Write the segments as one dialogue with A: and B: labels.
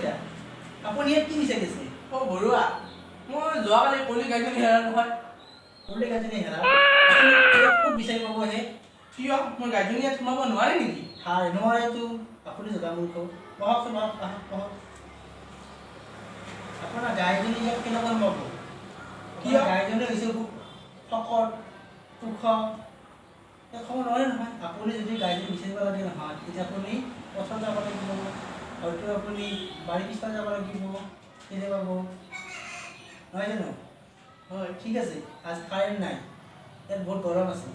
A: কলিতা, আপুনি ইয়াত কি বিচাৰি আছে?
B: অ' বৰুৱা, মই যোৱাকালি কলি গাইজনী হেৰাল নহয়।
A: কলি গাইজনী হেৰাল? আপুনি ইয়াত ক'ত বিচাৰি পাবহে?
B: কিয়, মই গাইজনী ইয়াত সোমাব নোৱাৰে নেকি?
A: হাই, নোৱাৰেতো। আপুনি জোতা মূৰ্খ। বহকচোন, বহক, আহক, বহক। আপোনাৰ গাইজনী ইয়াত কেনেকৈ সোমাব?
B: কিয়?
A: গাইজনী হৈছে খুব শকত, ওখ, ইয়াত সোমাব নোৱাৰে নহয়। আপুনি যদি গাইজনী বিচাৰিব লাগে নহয়, তেতিয়া আপুনি পথাৰত যাব লাগিব, হয়তো আপুনি বাৰী পিছফালে যাব লাগিব, তেতিয়া পাব, নহয় জানো?
B: হয়।
A: ঠিক আছে, আজ কাৰেণ্ট নাই, ইয়াত বহুত গৰম আছে,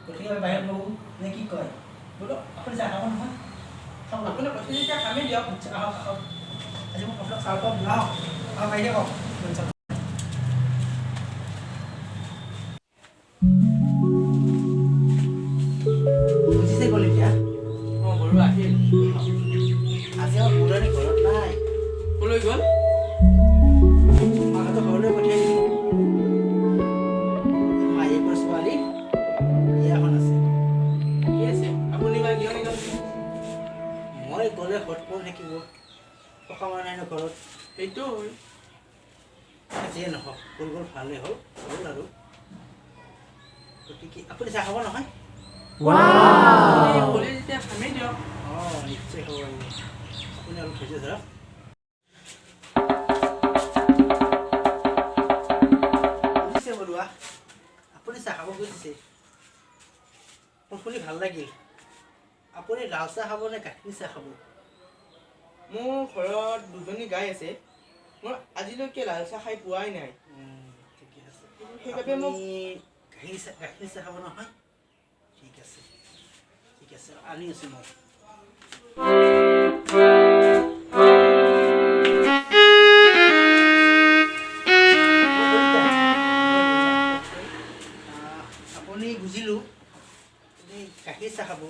A: গতিকে আমি বাহিৰত বহোঁ নে কি কয়?
B: বোলো।
A: আপুনি চাহ খাব নহয়? খাব।
B: আপুনি কৈছে যেতিয়া খামেই দিয়ক।
A: আচ্ছা, আহক আহক, আজি মই আপোনাক চাহ খুৱাম। আহক আহক, আহি থাকক। বুজিছে কলিতা?
B: অঁ বৰুৱা, আহিল।
A: আজি আমাৰ বৰুৱানী ঘৰত নাই।
B: ক'লৈ গ'ল?
A: মাহঁতৰ ঘৰলৈ পঠিয়াই দিলোঁ। মাহীয়েকৰ ছোৱালী বিয়া এখন আছে।
B: ঠিকে আছে, আপুনি বা কিয় গ'ল?
A: মই গ'লে ঘৰত কোন থাকিব? টকা মানুহ নাই ন ঘৰত।
B: সেইটো হয়।
A: যিয়ে নহওক, গ'ল গ'ল, ভালেই হ'ল, হ'ল আৰু। গতিকে আপুনি চাহ খাব নহয়?
B: আপুনি ক'লে যেতিয়া খামেই দিয়ক।
A: অঁ, নিশ্চয় খাব পাৰিব। আপুনি অলপ ধৈৰ্য ধৰক। বুজিছে বৰুৱা, আপুনি চাহ খাব খুজিছে, মোৰ শুনি ভাল লাগিল। আপুনি লাল চাহ খাব নে গাখীৰ চাহ খাব?
B: মোৰ ঘৰত দুজনী গাই আছে, মই আজিলৈকে লাল চাহ খাই পোৱাই নাই।
A: ঠিকে আছে।
B: সেইবাবে মোক
A: আপুনি গাখীৰ চাহ খাব নহয়? ঠিক আছে, ঠিক আছে, আনি আছোঁ মই। আপুনি বুজিলোঁ, আপুনি গাখীৰ চাহ খাব।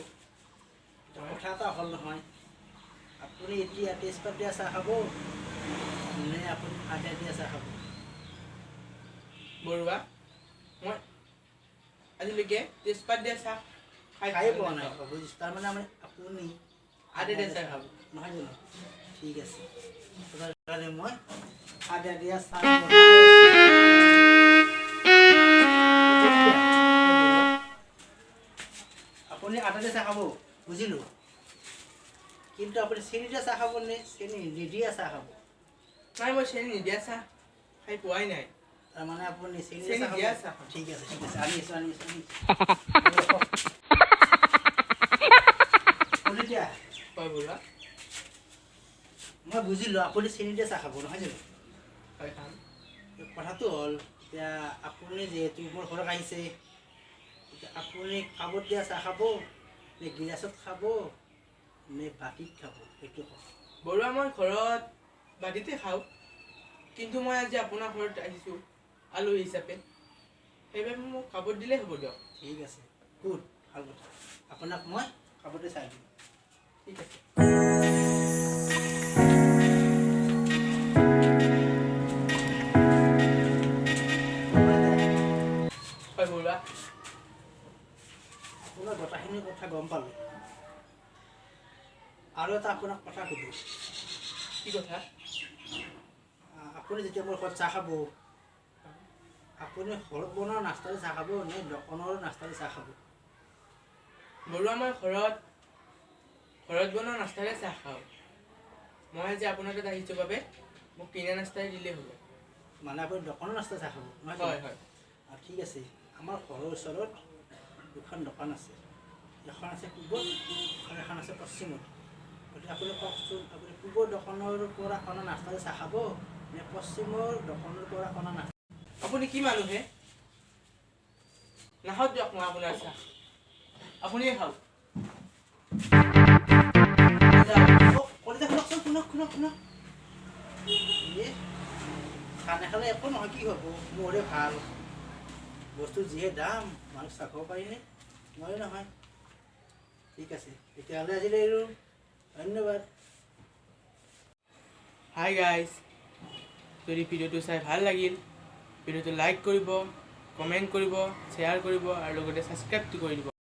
A: এতিয়া কথা এটা হ'ল নহয়, আপুনি এতিয়া তেজপাত দিয়া চাহ খাব নে আপুনি আদা দিয়া চাহ খাব?
B: বৰুৱা, মই আজিলৈকে তেজপাত দিয়া চাহ খাই
A: খায়ে পোৱা নাই। বুজিছোঁ, তাৰমানে আমাৰ আপুনি
B: আদা দিয়া চাহ খাব।
A: নহয় জানো? ঠিক আছে, আপোনাৰ কাৰণে মই আদা দিয়া চাহ বনাই। আপুনি আদা দিয়া চাহ খাব, বুজিলোঁ, কিন্তু আপুনি চেনি দিয়া চাহ খাব নে চেনি নিদিয়া চাহ খাব?
B: নাই, মই চেনি নিদিয়া চাহ খাই পোৱাই নাই।
A: তাৰমানে আপুনি চেনি
B: চেনি
A: চাহ খাব?
B: দিয়া চাহ খাম।
A: ঠিক আছে, ঠিক আছে, আনি আছোঁ, আনি আছোঁ, আনি আছোঁ। কলিতা।
B: হয় বৰুৱা।
A: মই বুজিলোঁ, আপুনি চেনি দিয়া চাহ খাব, নহয় জানো?
B: হয়, খাম।
A: কথাটো হ'ল, এতিয়া আপুনি যিহেতু মোৰ ঘৰত আহিছে, এতিয়া আপুনি কাপত দিয়া চাহ খাব নে গিলাচত খাব নে বাতিত খাব, সেইটো কওক।
B: বৰুৱা, মই ঘৰত বাতিতে খাওঁ, কিন্তু মই আজি আপোনাৰ ঘৰত আহিছোঁ আলহী হিচাপে, সেইবাবে মোক কাপত দিলেই হ'ব দিয়ক।
A: ঠিক আছে, গুড, ভাল কথা। আপোনাক মই কাপতে চাহ দিম।
B: ঠিক আছে। হয় বৰুৱা।
A: আপোনাৰ গোটেইখিনি কথা গম পালোঁ। আৰু এটা আপোনাক কথা সুধোঁ।
B: কি কথা?
A: আপুনি যেতিয়া মোৰ ঘৰত চাহ খাব, আপুনি ঘৰত বনোৱা নাস্তাৰে চাহ খাব নে দোকানৰ নাস্তাৰে চাহ খাব?
B: বৰুৱা, মই ঘৰত ঘৰত বনোৱা নাস্তাৰে চাহ খাওঁ। মই আজি আপোনাৰ তাত আহিছোঁ বাবে মোক কিনা নাস্তাৰে দিলেই হ'ব।
A: মানে আপুনি দোকানৰ নাস্তা চাহ খাব, নহয় জানো?
B: হয় হয়।
A: ঠিক আছে। আমাৰ ঘৰৰ ওচৰত দুখন দোকান আছে, এখন আছে পূবত আৰু এখন আছে পশ্চিমত। গতিকে আপুনি কওকচোন, আপুনি পূবৰ দোকানৰ পৰা অনা নাস্তাৰে চাহ খাব নে পশ্চিমৰ দোকানৰ পৰা অনা নাস্তা?
B: আপুনি কি মানুহে? নাখাওঁ দিয়ক মই আপোনাৰ চাহ, আপুনিয়ে খাওক।
A: অ' কলিতা, শুনকচোন, শুনক, শুনক, শুনক। এই চাহ নাখালে একো নহয়, কি হ'ব? মোৰে ভাল বস্তু যিহে দাম, মানুহ চাহ খাব পাৰিনে? নোৱাৰে নহয়। ঠিক আছে, তেতিয়াহ'লে আজিলৈ এৰোঁ। ধন্যবাদ।
B: হাই গাইজ, যদি ভিডিঅ'টো চাই ভাল লাগিল, ভিডিঅ'টো লাইক কৰিব, কমেণ্ট কৰিব, শ্বেয়াৰ কৰিব আৰু লগতে ছাবস্ক্ৰাইবটো কৰি দিব।